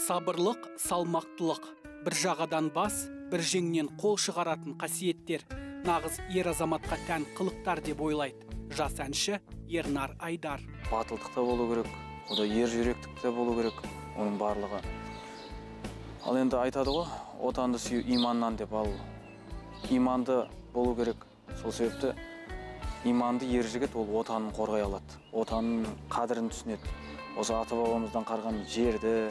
Сабырлық, салмақтылық, бір жағадан бас, бір жеңнен қол шығаратын қасиеттер, нағыз ер азаматқа тән қылықтар деп ойлайды жас әнші Ернар Айдар. Батылдық та болу керек, ода ер жүректік те болу керек, оның барлығы. Ал енді айтады ғой, отанды сүю иманнан деп, ал иманды болу керек. Сол себепті иманды ер жігіт ол отанын қорғай алады, отанның қадірін түсінеді. Осы ата-бабамыздан қарған жерді,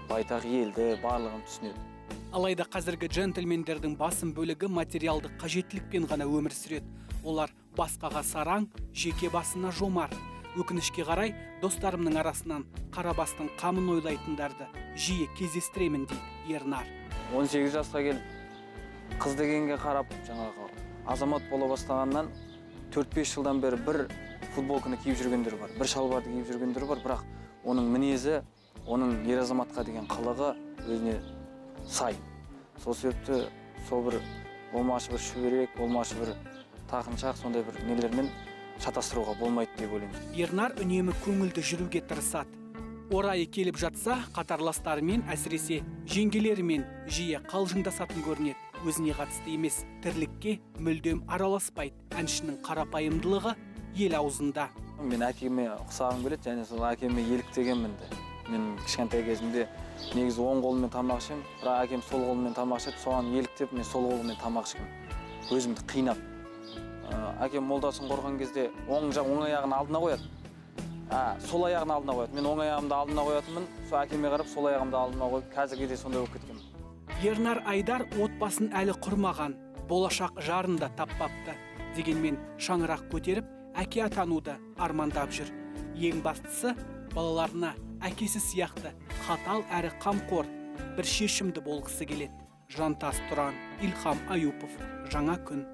байтақ елді, барлығын түсінеді. Алайда қазіргі джентльмендердің басым бөлігі материалдық қажеттілікпен ғана өмір сүреді. Олар басқаға сараң, жеке басына жомарт. Өкінішке қарай, достарымның арасынан қарабастың қамын ойлайтындарды жиі кездестіремін, дейді Ернар. 18 жасқа келіп, қыз дегенге қарап, жаңағы азамат бола бастағаннан 4-5 жылдан бері бір футболканы киіп жүргендер бар, бір шалбарды киіп жүргендер бар, бірақ оның мінезі, оның ер азаматқа деген қылығы өзіне сай. Сол себепті сол бір болмашы бір шүберек, болмашы бір тақыншақ, сондай бір нелермен шатастыруға болмайды деп ойлаймын. Ернар үнемі көңілді жүруге тырысады. Орайы келіп жатса, қатарластарымен, әсіресе жеңгелерімен жиі қалжыңдасатын көрінеді. Өзіне қатысты емес, тірлікке мүлдем араласпайды. Әншінің қарапайымдылығы ел аузында. Мен әкеме ұқсағым келеді, және сол әкеме еліктегенмін де. Мен кішкентай кезімде негізі оң қолыммен тамақ ішемін, бірақ әкем сол қолыммен тамақ ішеді, соған еліктеп мен сол қолыммен тамақ ішкем. Өзімді қинап. Әкем молдасын қорған кезде оң аяғын алдына қояды. Сол аяғын алдына қояды. Мен оң аяғымды алдына қоятынмын, сол әкеме қарап сол аяғымды алдыма қойып, қазірге де сондай болып кеткенмін. Ернар Айдар отбасын әлі құрмаған, болашақ жарын да таппапты. Дегенмен шаңырақ көтеріп, әке атануды армандап жүр. Ең бастысы, балаларына әкесі сияқты қатал әрі қамқор, бір шешімді болғысы келеді. Жантас Тұран, Илхам Аюпов, Жаңа күн.